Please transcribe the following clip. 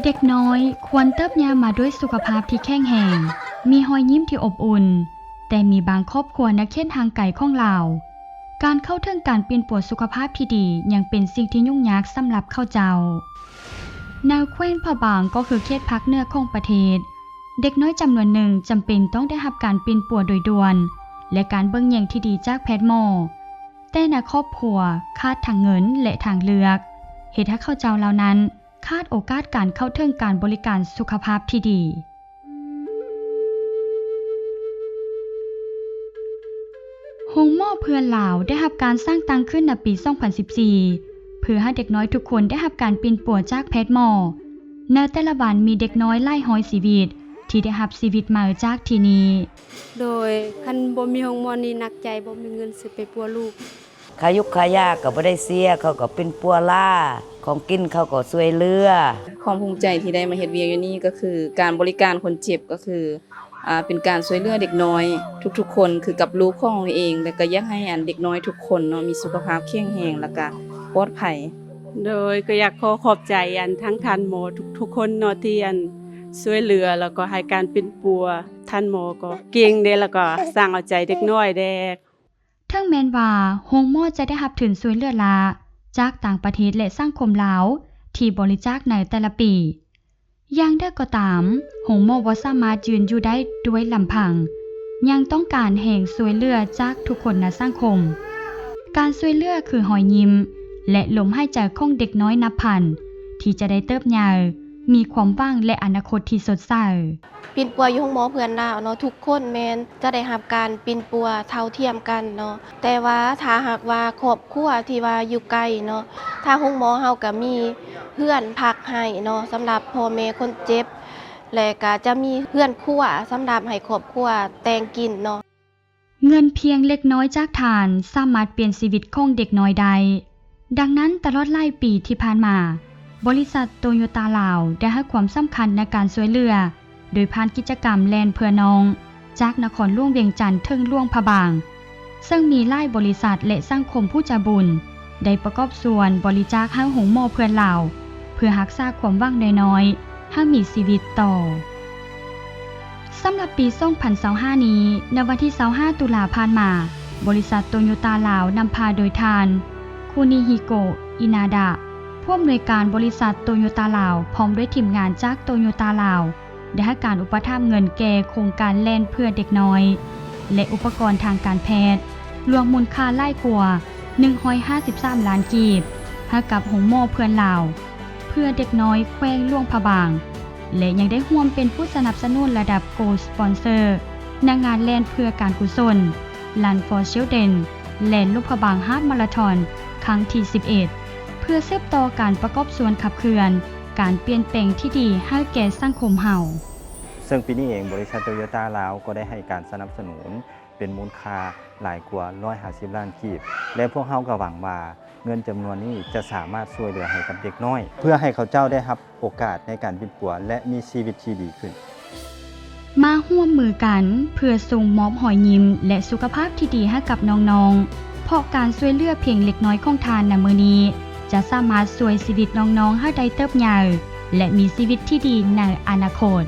ເດັກນ້ອຍຄວນເຕີບໃຫຍ່ມາດ້ວຍສຸຂະພາບທີ່ແຂງແຮງ, ມີຮອຍຍິ້ມທີ່ອົບອຸ່ນ, ແຕ່ມີບາງຄອບຄົວໃນເຂດຫ່າງໄກຂອງລາວ, ການເຂົ້າເຖິງການປິ່ນປົວສຸຂະພາບທີ່ດີຍັງເປັນສິ່ງທີ່ຫຍຸ້ງຍາກສຳລັບເຂົາເຈົ້າ. ໃນແຂວງພະບາງ ກໍຄືເຂດພາກເໜືອຂອງປະເທດ, ເດັກນ້ອຍຈຳນວນໜຶ່ງຈຳເປັນຕ້ອງໄດ້ຮັບການປິ່ນປົວໂດຍດ່ວນ ແລະ ການເບິ່ງແຍງທີ່ດີຈາກແພດໝໍ, ແຕ່ໃນຄອບຄົວຂາດທັງເງິນ ແລະ ທາງເລືອກ, ເຮັດໃຫ້ເຂົາເຈົ້າເຫຼົ່ານັ້ນ ຂາດໂອກາດການເຂົ້າເຖິງການບໍລິການສຸຂະພາບທີ່ດີ. ໂຮງໝໍເພື່ອນລາວໄດ້ຮັບການສ້າງຕັ້ງຂຶ້ນໃນປີສອງພັນສິບສີ່ ເພື່ອໃຫ້ເດັກນ້ອຍທຸກຄົນໄດ້ຮັບການປິ່ນປົວຈາກແພດໝໍ. ໃນແຕ່ລະວັນມີເດັກນ້ອຍຫຼາຍຮ້ອຍຊີວິດທີ່ໄດ້ຮັບຊີວິດໃໝ່ຈາກທີ່ນີ້. ໂດຍ ຄັນບໍ່ມີໂຮງໝໍນີ້ໜັກໃຈ ບໍ່ມີເງິນຊື້ໄປປົວລູກ. ຄ່າຢຸກຄ່າຢາກໍບໍ່ໄດ້ເສຍ, ເຂົາກໍປິ່ນປົວຫຼ້າ, ຂອງກິນເຂົາກໍຊ່ວຍເຫຼືອ. ຄວາມພູມໃຈທີ່ໄດ້ມາເຮັດວຽກຢູ່ນີ້ກໍຄືການບໍລິການຄົນເຈັບ, ກໍຄື ອ່າ ເປັນການຊ່ວຍເຫຼືອເດັກນ້ອຍທຸກໆຄົນ ຄືກັບລູກຂອງເຮົາເອງ, ແລະ ກໍຢາກໃຫ້ອັນເດັກນ້ອຍທຸກຄົນເນາະ ມີສຸຂະພາບແຂງແຮງ ແລ້ວກໍປອດໄພ. ໂດຍ ກໍຢາກຂໍຂອບໃຈອັນທັງທ່ານໝໍທຸກໆຄົນເນາະ ທີ່ອັນຊ່ວຍເຫຼືອ ແລ້ວກໍໃຫ້ການປິ່ນປົວ. ທ່ານໝໍກໍເກັ່ງເດ້ ແລ້ວກໍຊ່າງເອົາໃຈເດັກນ້ອຍແດ່. ເຖິງແມ່ນວ່າໂຮງໝໍຈະໄດ້ຮັບທຶນຊ່ວຍເຫຼືອລ້າຈາກຕ່າງປະເທດ ແລະ ສັງຄົມລາວທີ່ບໍລິຈາກໃນແຕ່ລະປີ, ຢ່າງໃດກໍຕາມ, ໂຮງໝໍບໍ່ສາມາດຢືນຢູ່ໄດ້ດ້ວຍລຳພັງ, ຍັງຕ້ອງການແຮງຊ່ວຍເຫຼືອຈາກທຸກຄົນໃນສັງຄົມ. ການຊ່ວຍເຫຼືອຄືຮອຍຍິ້ມ ແລະ ລົມຫາຍໃຈຂອງເດັກນ້ອຍນັບພັນ ທີ່ຈະໄດ້ເຕີບໃຫຍ່, ມີຄວາມຫວັງ ແລະ ອະນາຄົດທີ່ສົດໃສ. ປິ່ນປົວຢູ່ໂຮງໝໍເພື່ອນລາວເນາະ ທຸກຄົນແມ່ນຈະໄດ້ຮັບການປິ່ນປົວເທົ່າທຽມກັນເນາະ, ແຕ່ວ່າຖ້າຫາກວ່າຄອບຄົວທີ່ວ່າຢູ່ໄກເນາະ ທາງໂຮງໝໍເຮົາກໍມີເຮືອນພັກໃຫ້ເນາະ ສຳລັບພໍ່ແມ່ຄົນເຈັບ ແລະ ກໍຈະມີເຮືອນຄົວສຳລັບໃຫ້ຄອບຄົວແຕ່ງກິນເນາະ. ເງິນພຽງເລັກນ້ອຍຈາກທ່ານສາມາດປ່ຽນຊີວິດຂອງເດັກນ້ອຍໄດ້. ດັ່ງນັ້ນ, ຕະຫຼອດຫຼາຍປີທີ່ຜ່ານມາ, ບໍລິສັດໂຕໂຍຕ້າລາວໄດ້ໃຫ້ຄວາມສຳຄັນໃນການຊ່ວຍເຫຼືອ ໂດຍຜ່ານກິດຈະກຳແລ່ນເພື່ອນ້ອງຈາກນະຄອນຫຼວງວຽງຈັນເຖິງຫຼວງພະບາງ, ເຊິ່ງມີຫຼາຍບໍລິສັດ ແລະ ສັງຄົມຜູ້ໃຈບຸນ ໄດ້ປະກອບສ່ວນບໍລິຈາກໃຫ້ໂຮງໝໍເພື່ອນລາວ ເພື່ອຮັກສາຄວາມຫວັງນ້ອຍໆ ໃຫ້ມີຊີວິດຕໍ່. ສຳລັບປີສອງພັນຊາວຫ້ານີ້, ໃນວັນທີຊາວຫ້າຕຸລາຜ່ານມາ, ບໍລິສັດໂຕໂຍຕ້າລາວນຳພາໂດຍທ່ານ ຄູນິຮິໂກະ ອິນາດະ, ຜູ້ອຳນວຍການບໍລິສັດໂຕໂຍຕ້າລາວ ພ້ອມດ້ວຍທີມງານຈາກໂຕໂຍຕ້າລາວ ໄດ້ໃຫ້ການອຸປະຖຳເງິນແກ່ໂຄງການແລ່ນເພື່ອເດັກນ້ອຍ ແລະ ອຸປະກອນທາງການແພດ ລວມມູນຄ່າຫຼາຍກວ່າໜຶ່ງຮ້ອຍຫ້າສິບສາມລ້ານກີບ ໃຫ້ກັບໂຮງໝໍເພື່ອນລາວ ເພື່ອເດັກນ້ອຍແຂວງຫຼວງພະບາງ ແລະ ຍັງໄດ້ຮ່ວມເປັນຜູ້ສະໜັບສະໜູນລະດັບ Gold Sponsor ໃນງານແລ່ນເພື່ອການກຸສົນ Run for Children ແລ່ນຫຼວງພະບາງ Half Marathon ຄັ້ງທີສິບເອັດ ເພື່ອສືບຕໍ່ການປະກອບສ່ວນຂັບເຄື່ອນການປ່ຽນແປງທີ່ດີໃຫ້ແກ່ສັງຄົມເຮົາ. ເຊິ່ງປີນີ້ເອງ, ບໍລິສັດໂຕໂຍຕ້າລາວກໍໄດ້ໃຫ້ການສະໜັບສະໜູນເປັນມູນຄ່າຫຼາຍກວ່າຮ້ອຍຫ້າສິບລ້ານກີບ ແລະ ພວກເຮົາກໍຫວັງວ່າເງິນຈຳນວນນີ້ຈະສາມາດຊ່ວຍເຫຼືອໃຫ້ກັບເດັກນ້ອຍ ເພື່ອໃຫ້ເຂົາເຈົ້າໄດ້ຮັບໂອກາດໃນການປິ່ນປົວ ແລະ ມີຊີວິດທີ່ດີຂຶ້ນ. ມາຮ່ວມມືກັນເພື່ອສົ່ງມອບຮອຍຍິ້ມ ແລະ ສຸຂະພາບທີ່ດີໃຫ້ກັບນ້ອງໆ, ເພາະການຊ່ວຍເຫຼືອພຽງເລັກນ້ອຍຂອງທ່ານໃນມື້ນີ້ ຈະສາມາດຊ່ວຍຊີວິດນ້ອງໆໃຫ້ໄດ້ເຕີບໃຫຍ່ ແລະ ມີຊີວິດທີ່ດີໃນອະນາຄົດ.